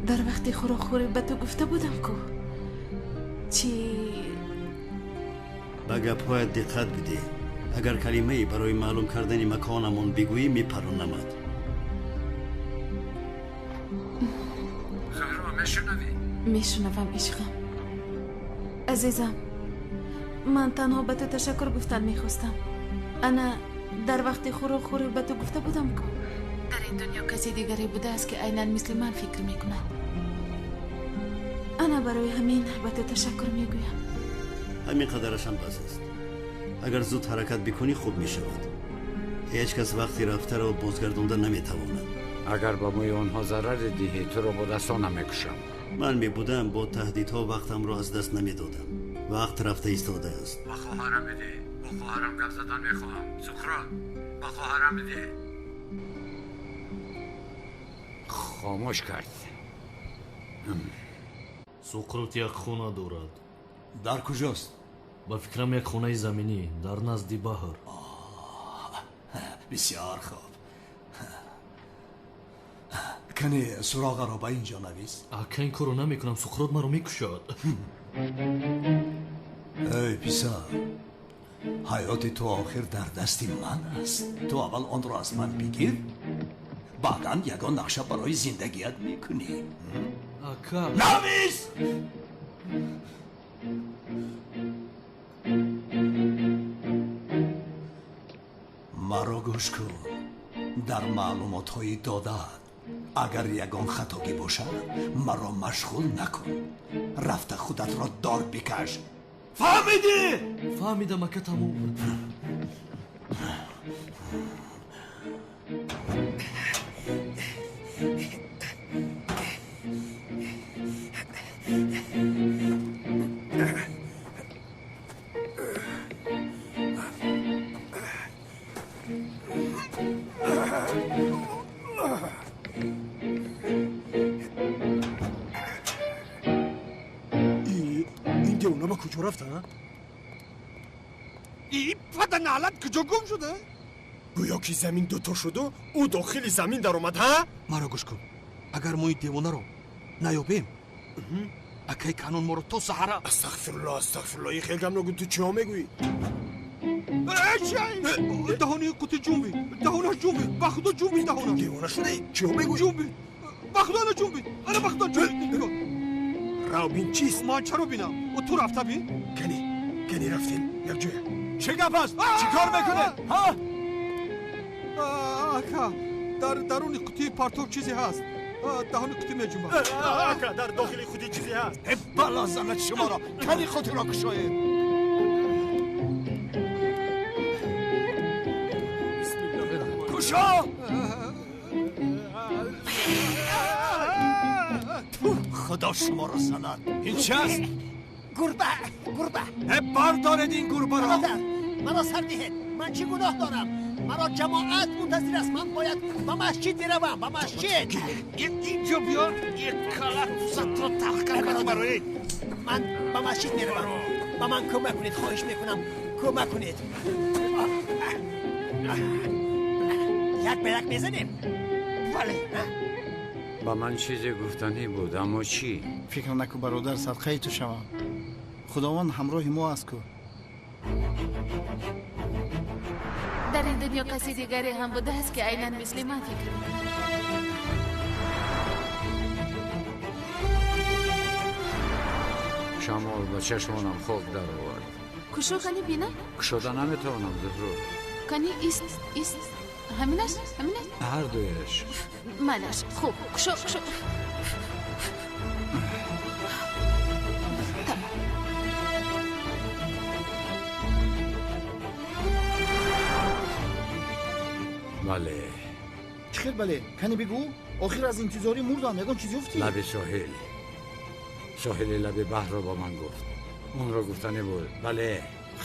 дар вақти хӯрокхӯрӣ ба ту гуфта будам ку чӣ? Ба гапҳоят диққат бидеҳ. Агар калимае барои маълум кардани маконамон бигӯӣ, мепаронамад. Зуҳро, мешунавӣ? Мешунавам, ишқам. Азизам, ман танҳо ба ту ташаккур гуфтан мехостам. Ана дар вақти хӯрокхӯрӣ ба ту гуфта будам ку дар ин дунё касе дигаре будааст, ки айнан мисли ман фикр мекунад. Ана барои ҳамин ба ту ташаккур мегӯям. Ҳамин қадарашам бас аст. Агар зуд ҳаракат бикунӣ, хуб мешавад. Ҳеҷ кас вақти рафтаро бозгардонда наметавонад. Агар ба мӯи онҳо зараре диҳӣ, туро бо дастонам мекушам. Ман мебудам, бо таҳдидҳо вақтамро аз даст намедодам. Вақт рафта истодааст. Ба хоҳарам бидеҳ. Бо хоҳарам гап задан мехоҳам. Суқрот, ба хоҳарам бидеҳ. Хомӯш кард. Суқрот як хона дорад. Дар куҷост? Ба фикрам, як хонаи заминӣ дар назди баҳр. Бисёр хуб. Кане суроғаро ба ин ҷо навис. Ака, ин корро намекунам, Суқрот маро мекушад. Эй писар, ҳаёти ту охир дар дасти ман аст. Ту аввал онро аз ман бигир, баъдан ягон нақша барои зиндагият мекунӣ. Ака, навис! Маро гӯш кун. Дар маълумотҳои додаат агар ягон хатогӣ бошад, маро машғул накун. Рафта худатро дор бикаш. Фаҳмидӣ? Фаҳмидам, ака, тамом. Ин девона ба куҷо рафта? И паданалат куҷо гум шуда? Гӯё ки замин дуто шуду ӯ дохили замин даромад, ҳа? Маро гӯш кун. Агар мо ин девонаро наёбем, акаи Канон моро то саҳара. Астағфирулло, астағфирулло, ин хел гап нагӯ. Ту чиҳо мегӯӣ? Даҳони қути ҷунби, даҳонаш ҷунби, ба худо ҷунби даҳонаш. Девона шудаӣ? Чиҳо мегӯӣ? Ҷунби, ба худо ана ҷунби, ана ба худо ҷунби. Нигоҳ. Рав бин чист? Ман чаро бинам? Ту рафта бин. Кани, кани рафтем якҷоя. Чӣ гап аст? Чӣ кор мекунед? Ҳа? Ака, дар даруни қутии партов чизе ҳаст. Даҳони қутӣ меҷунбад. Ака, дар дохили қутӣ чизе ҳаст. Э, бало занад шуморо! Кани қутиро кушоед. Кушо! Худо шуморо занад. Ин чи аст? Гурба, гурба. Э, бардоред ин гурбаро. Бародар, маро сар диҳед. Ман чӣ гуноҳ дорам? Маро ҷамоат мунтазир аст. Ман бояд ба масҷид биравам, ба масҷид. Инҷо биё, як кала сатро талх кард барои. Ман ба масҷид меравам. Ба ман кӯмак кунед, хоҳиш мекунам. Кӯмак кунед. Як ба як мезанем? Бале. Ба ман чизе гуфтанӣ буд, аммо чӣ? Фикр накун, бародар, садқаи ту шавам. Худованд ҳамроҳи мо аст ку. Дар ин дунё каси дигаре ҳам будааст, ки айнан мисли ман фикр мекунад. Шамол ба чашмонам хок даровард. Кушо, кани бинам. Кушода наметавонам, Зуҳро. Кани ист, ист. Ҳаминаш, ҳаминаш? Ҳар дуяш. Манаш. Хуб, кушо, кушо. Тамом. Бале. Чӣ хел бале? Кани бигӯ. Охир аз интизорӣ мурдам. Ягон чиз ёфтӣ? Лаби соҳил. Соҳили лаби баҳрро ба ман гуфт. Онро гуфтанӣ буд. Бале.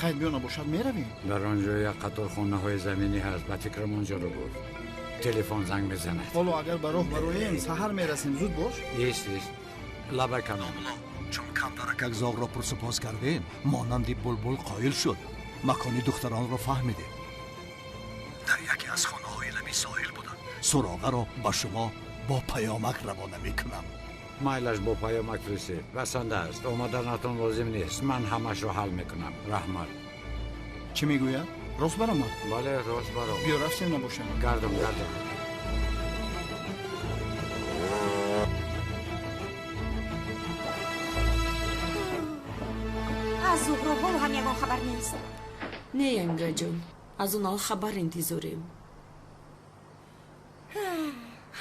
Хайр, биё, набошад меравем. Дар он ҷо як қатор хонаҳои заминӣ ҳаст. Ба фикрам, он ҷоро гуфт. Телефон занг мезанад. Ҳоло агар ба роҳ бароем, саҳар мерасем. Зуд бош. Ист, ист. Лаба канон. Чун камдаракак зоғро пурсупос кардем, монанди булбул қоил шуд. Макони духтаронро фаҳмидем. Дар яке аз хонаҳои лаби соҳил буданд. Суроғаро ба шумо бо паёмак равона мекунам. Майлаш бо паёмак фиристед. Басанда аст. Омаданатон лозим нест. Ман ҳамашро ҳал мекунам. Раҳмат. Чӣ мегӯяд? Рост баромад? Бале, рост баромад. Биё рафтем набошам. Гардам, гардам. Аз Зуҳро ҳоло ҳам ягон хабар нест. Не, янгаҷон, аз онал хабар интизорем.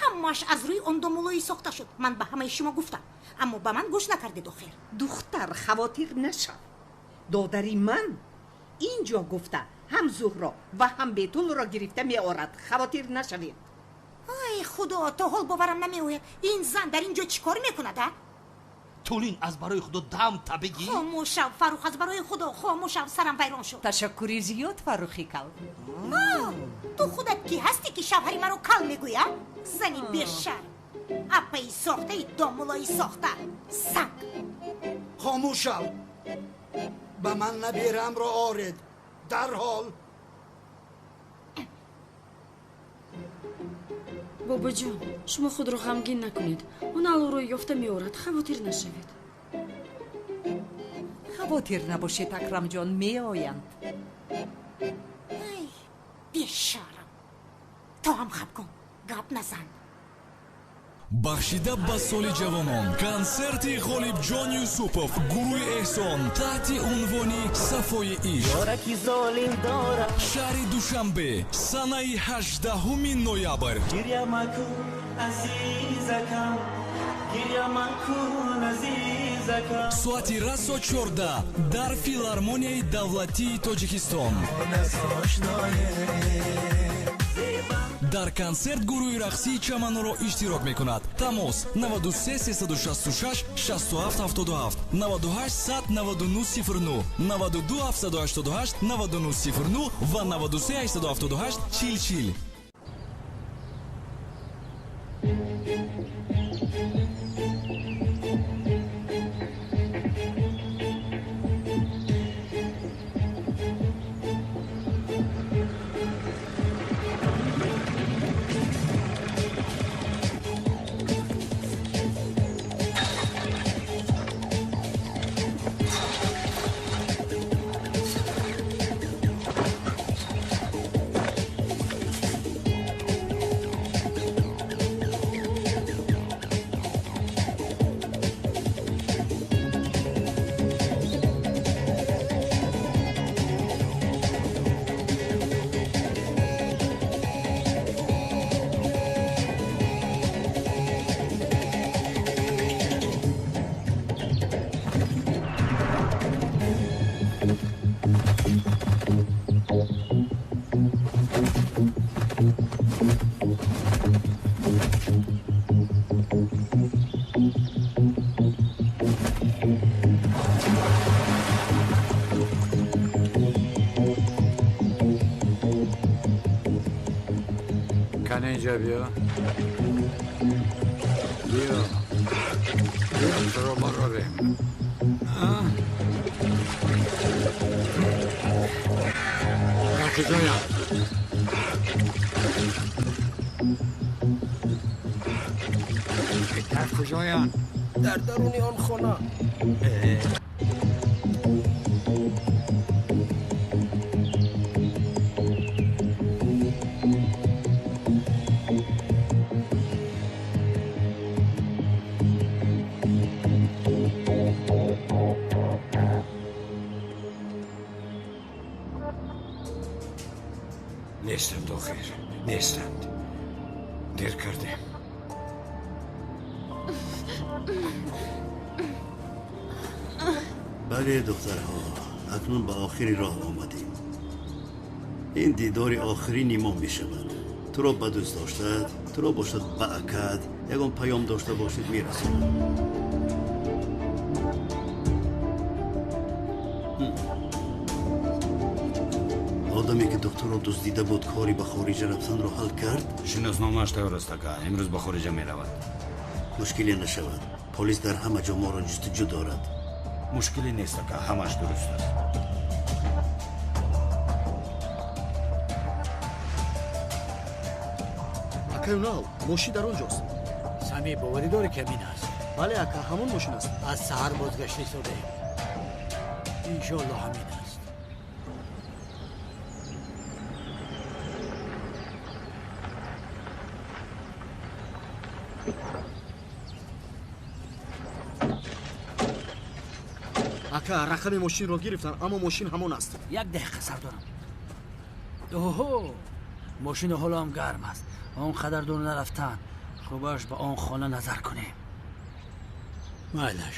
Ҳамааш аз рӯи он домулоӣ сохта шуд. Ман ба ҳамаи шумо гуфтам, аммо ба ман гӯш накардед охир. Духтар, хавотир нашав. Додари ман ин ҷо гуфта ҳам Зуҳро ва ҳам Бетулро гирифта меорад. Хавотир нашавед. Ай худо, то ҳол боварам намеояд. Ин зан дар ин ҷо чӣ кор мекунад, а? Тулин, аз барои худо дам та бигир. Хомӯш шав, Фарух, аз барои худо хомӯш шав, сарам вайрон шуд. Ташаккури зиёд, Фарухи кал. Ту худат кӣ ҳастӣ, ки шавҳари маро кал мегӯӣ, а? Зани бешарм, апаи сохтаи домулои сохта, саг. Хомӯш шав. Ба ман набераамро оред дарҳол. Бобоҷон, шумо худро ғамгин накунед. Он аллоро ёфта меорад, хавотир нашавед. Хавотир набошед, Акрамҷон, меоянд. Ай, бешарам, то ҳам хаб кун, гап назан. Бахшида ба соли ҷавонон консерти Ғолибҷон Юсупов, гурӯҳи Эҳсон таҳти унвони Сафои ишқ. Шаҳри Душанбе, санаи 18 ноябр. Соати расо 14 дар Филармонияи давлатии Тоҷикистон. Дар консерт гурӯҳи рақсии Чаманоро иштирок мекунад. Тамос 93 366 67 77, 98 100 99 09, 92 788 99 09 ва 93 878 40 40. Кане инҷа биё. Биё. Биё, туро барорем. Дар куҷоям? Дар куҷоянд? Дар даруни он хона. Нестанд охир, нестанд. Дер кардем. Бале, духтарҳо, акнун ба охири роҳ омадем. Ин дидори охирини мо мешавад. Туро ба дӯст доштад, туро бошад ба акад, ягон паём дошта бошед мерасонад. Одаме ки духтарро дуздида буд, кори ба хориҷа рафтанро ҳал кард? Шиносномааш тайёр аст, ака. Имрӯз ба хориҷа меравад. Мушкиле нашавад. Полис дар ҳама ҷо моро ҷустуҷӯ дорад. Мушкиле нест, ака. Ҳамааш дуруст аст. Акай Унал, мошин дар он ҷост. Сами, боварӣ дорӣ ки ҳамин аст? Бале ака, ҳамон мошин аст. Аз саҳар бозгашта истодаем. Иншоалло ҳамин аст. Ака, рақами мошинро гирифтам, аммо мошин ҳамон аст. Як дақиқа сардорам. Оҳо, мошин ҳоло ҳам гарм аст. Он қадар дур нарафтан. Хубаш ба он хона назар кунем. Майлаш,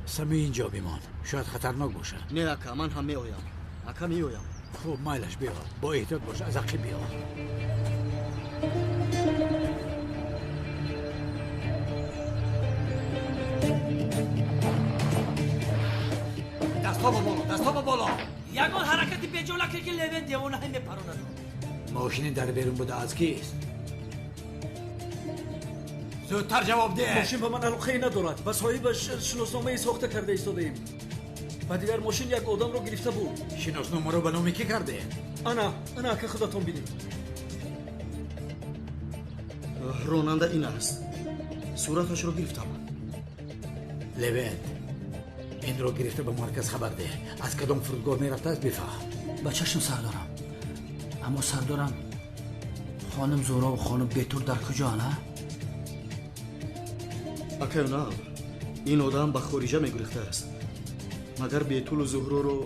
Сами инҷо бимон. Шояд хатарнок бошад. Не ака, ман ҳам меоям. Ака, меоям. Хуб, майлаш, биё. Бо эҳтиёт бош, аз ақиб биё. Дастҳо ба боло, дастҳо ба боло. Ягон ҳаракати беҷо накунед ки Левен девонаҳо мепаронад. Мошини дар берун буда аз кист? Зудтар ҷавоб деҳ. Мошин ба ман алоқае надорад. Ба соҳибаш шиносномаи сохта карда истодаем. Ба дигар мошин як одамро гирифта буд. Шиносномаро ба номи кӣ карде? Ана, ана ака, худатон бинед. Ронанда ин аст. Сураташро гирифтам. Левент, инро гирифта ба марказ хабар деҳ. Аз кадом фурудгоҳ мерафтааст бифаҳм. Ба чашм сардорам. Аммо сардорам, хонум Зуҳро ва хонум Бетур дар куҷоанд, а? Акай Унал, ин одам ба хориҷа мегурехтааст. Магар Бетулу Зуҳроро?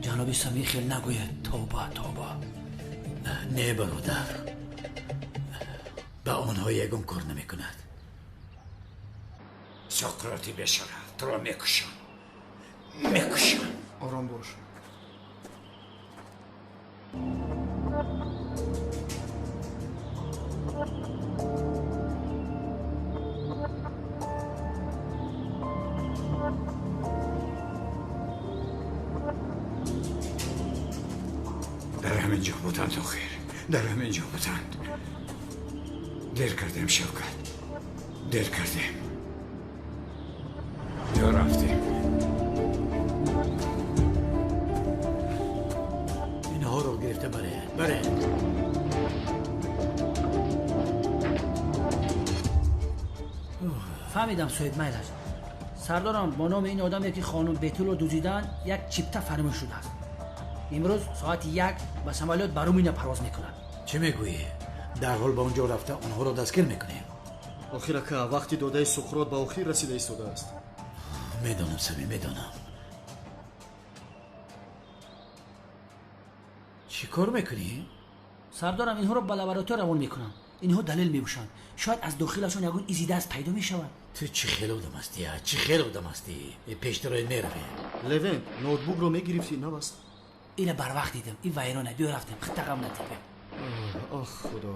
Ҷаноби Самӣ хел нагӯяд. Тавба, тавба. Не бародар, ба онҳо ягон кор намекунад. Сократи бешараф, туро мекушам, мекушам. Ором бош. Дар ҳамин ҷо буданд охир, дар ҳамин ҷо буданд. Дер кардем Шавкат, дер кардем. Ё рафтем. Инҳоро гирифта баре, баре. Фаҳмидам соҳиб, майлаш. Сардорам, бо номи ин одаме ки хонум Бетулро дуздиданд як чипта фармон шудааст. Имрӯз соати 1 ба самолёт ба Руминия парвоз мекунад. Чӣ мегӯӣ? Дарҳол ба он ҷо рафта онҳоро дастгир мекунем. Охир ака, вақти додаи Суқрот ба охир расида истодааст. Медонам Сами, медонам. Чӣ кор мекунӣ? Сардорам, инҳоро ба лаборатория равон мекунам. Инҳо далел мебошанд. Шояд аз дохилашон ягон изи даст пайдо мешавад. Ту чӣ хел одам ҳастӣ, а? Чӣ хел одам ҳастӣ? Пештарои меравем. Левент, ноутбукро мегирифтӣ, наваст? Ина барвақт дидам. Ин вайрона. Биё рафтем. Хита ғам надид. Ох, худо.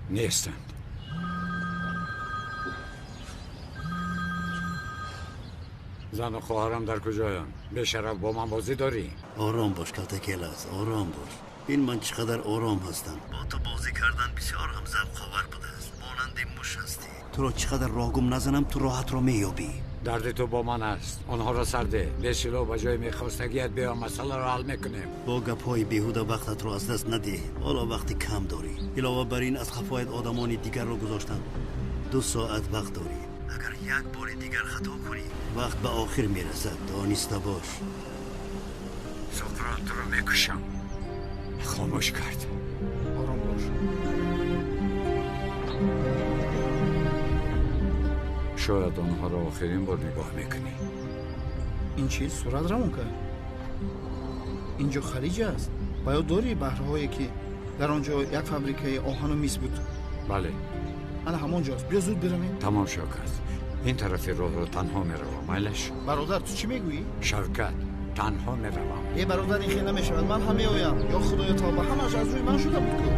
Нестанд. Зану хоҳарам дар куҷоянд? Бешараф бо ман бозӣ дорӣ? Ором бош, Калтакелас, ором бош. Бин ман чӣ қадар ором ҳастам. Бо ту бозӣ кардан бисёр ҳам завқовар будааст. Монанди муш ҳастӣ. Туро чӣ қадар роҳгум назанам, ту роҳатро меёбӣ. Дарди ту бо ман аст. Онҳоро сар деҳ. Бесилоҳ ба ҷои мехостагият биё, масъаларо ҳал мекунем. Бо гапҳои беҳуда вақтатро аз даст надеҳ. Ҳоло вақти кам дорӣ. Илова бар ин аз қафоят одамони дигарро гузоштам. 2 соат вақт дорӣ. Агар як бори дигар хато кунӣ, вақт ба охир мерасад. Дониста бош. Сократ, туро мекушам. Хомӯш кард. Ором бош. Шояд онҳоро охирин бор нигоҳ мекунӣ. Ин чиз сурат равон кард. Инҷо халиҷ аст. Ба ёд дорӣ баҳрҳое ки дар он ҷо як фабрикаи оҳану мис буд? Бале. Ана ҳамон ҷост. Биё зуд биравем. Тамом Шавкат. Ин тарафи роҳро танҳо меравам, майлаш? Бародар, ту чӣ мегӯӣ? Шавкат, танҳо меравам. Е бародар, ин хел намешавад. Ман ҳам меоям. Ё худоё тавба, ҳамааш аз рӯи ман шуда буд ку.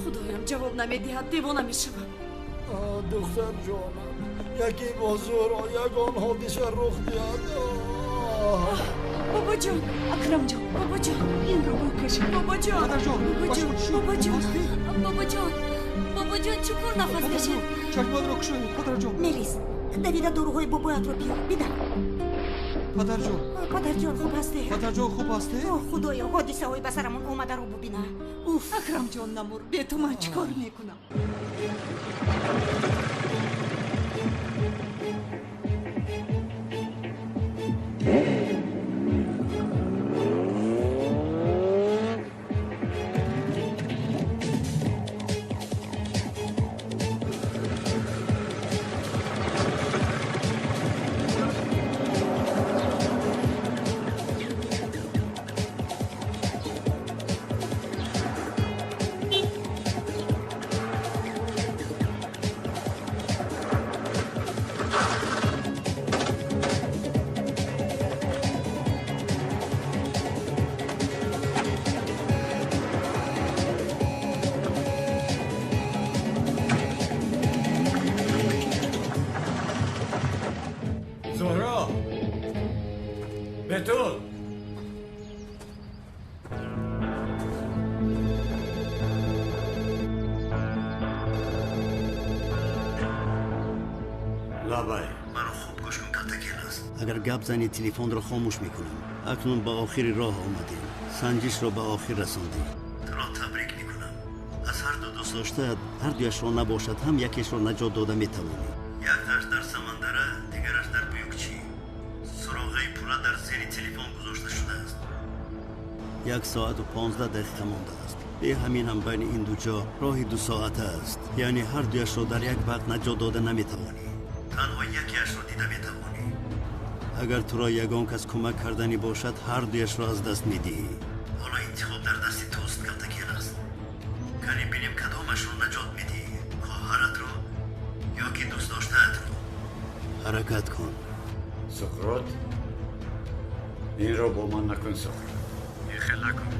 Худоям ҷавоб намедиҳад, девона мешавам. Духтар ҷонам, яке бо Зуҳро ягон ҳодиса рух диҳад. Бобоҷон, Акрамҷон, бобоҷон, инро бикашед. Бобоҷон, бобоҷон, бобоҷон, бобоҷон, бобоҷон, чуқур нафас кашед. Чашмонро кушоед, падарҷон. Мелис, давида доруҳои бобоятро биёр. Бидар. Падарҷон. Падарҷон, хуб ҳастед? Падарҷон, хуб ҳастед? О, худоё, ҳодисаҳои ба сарамон омадаро бубина. Уф, Акрамҷон, намур, бе ту ман чӣ кор мекунам? Бетул! Лабай. Маро хуб гӯш кун, Калтакелас. Агар гап занӣ, телефонро хомӯш мекунам. Акнун ба охири роҳ омадем. Санҷишро ба охир расондем. Туро табрик мекунам. Аз ҳар ду дӯст доштаат, ҳар дуяшро набошад, ҳам якешро наҷот дода метавонӣ. Якташ дар Самандара, дигараш дар Буюкчӣ. Суроғаи пурра дар зери телефон гузошта шудааст. 1 соату 15 дақиқа мондааст. Бе ҳамин ҳам байни ин ду ҷо роҳи 2 соата аст. Яъне ҳар дуяшро дар як вақт наҷот дода наметавонӣ. Танҳо якеашро дида метавонӣ. Агар туро ягон кас кӯмак карданӣ бошад, ҳар дуяшро аз даст медиҳӣ. Ҳоло интихоб дар дасти туст, Калтакелас. Кани бинем кадомашро наҷот медиҳӣ, хоҳаратро ё ки дӯстдоштаатро. Ҳаракат кун. Суқрот, инро бо ман накун, Суқрот. Ин хел накун.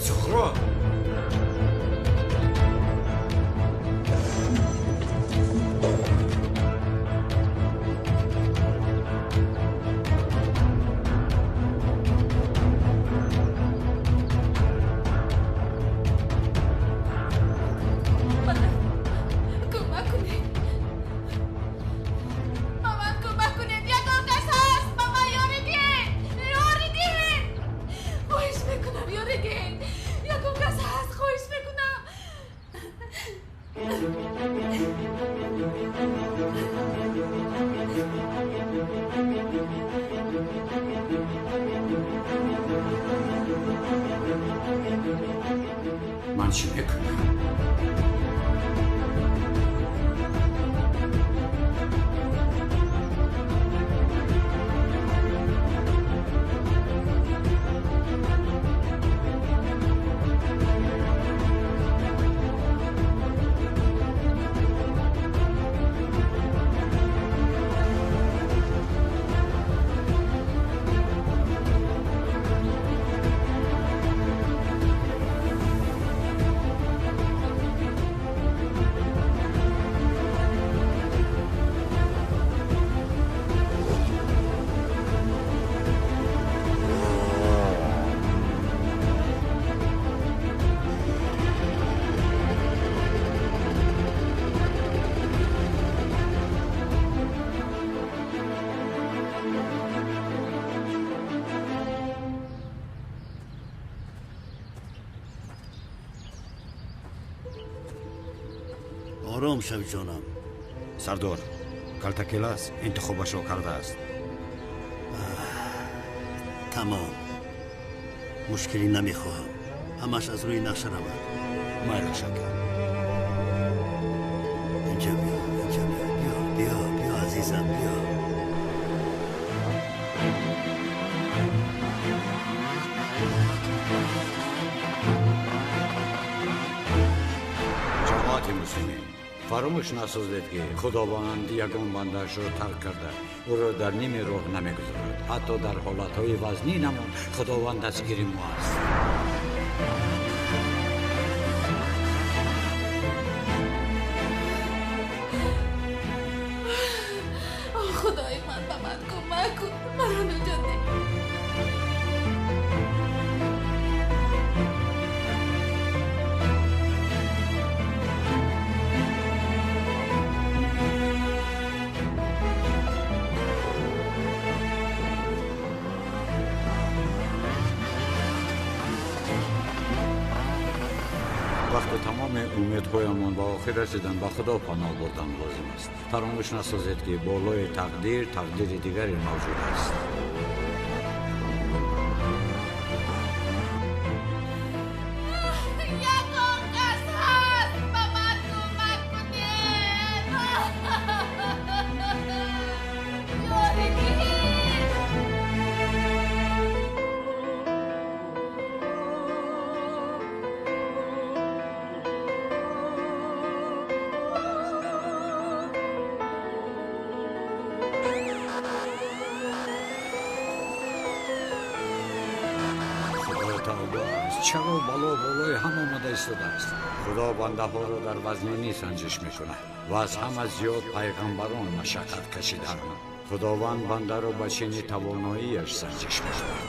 Суқрот! Ман чӣ мекунам? Ором шав, ҷонам. Сардор, Калтакелас интихобашро кардааст. Тамом. Мушкилӣ намехоҳам. Ҳамаш аз рӯи нақша равад. Майлаш, ака. Инҷа биё, инҷа биё, биё, биё, биё, азизам, биё. Ҷамоати муслимин, фаромӯш насозед, ки Худованд ягон бандаашро тарк карда, ӯро дар ними роҳ намегузорад. Ҳатто дар ҳолатҳои вазнинамон Худованд дастгири мо аст. Худои ман, ба ман кӯмак кун, маро наҷот деҳ. Умедҳоямон ба охир расиданд, ба Худо паноҳ бурдан лозим аст. Фаромӯш насозед, ки болои тақдир тақдири дигаре мавҷуд аст. Ягон кас ҳаст, ба ман кӯмак кунед! Ёрӣ диҳед! Худои тавба аст, чаро бало болои ҳам омада истодааст? Худо бандаҳоро дар вазнинӣ санҷиш мекунад ва аз ҳама зиёд пайғамбарон машаққат кашиданд. Худованд бандаро ба чини тавоноияш санҷиш мекунад.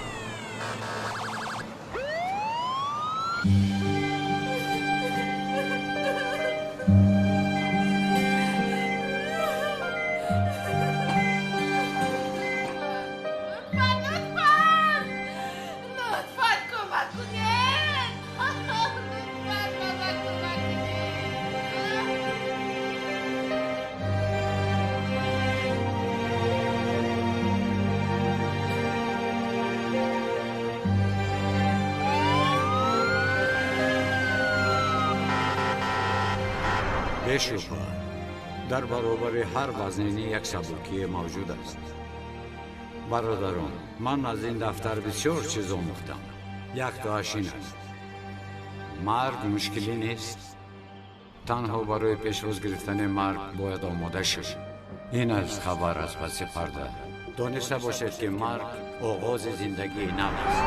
Лутфан, лутфан! Лутфан кӯмак кунед! Лутфан ба ман кӯмак кунед! Бешубҳа, дар баробари ҳар вазнинӣ як сабукие мавҷуд аст. Бародарон, ман аз ин дафтар бисёр чиз омӯхтам. Яктоаш ин аст: марг мушкилӣ нест. Танҳо барои пешвоз гирифтани марг бояд омода шуд. Ин аст хабар аз паси парда. Дониста бошед, ки марг оғози зиндагии нав аст.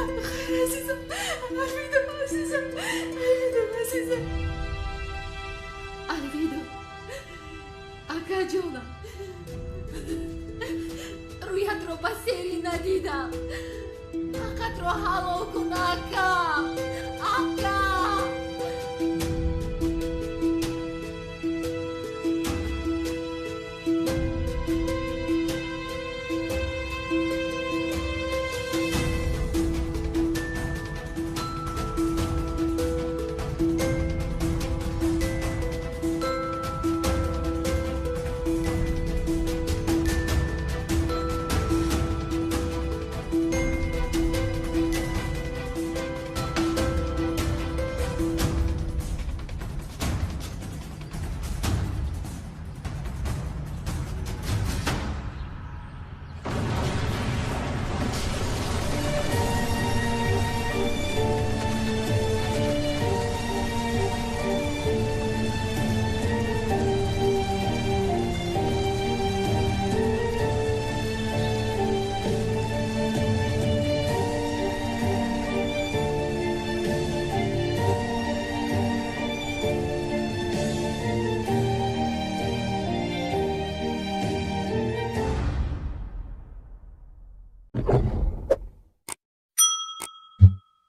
Хайр, азизам, Алвидо, азизам, Алвидо, азизам. Алвидо, акаҷонам, рӯятро ба серӣ надидам. Ҳаққатро ҳалол кун, ака.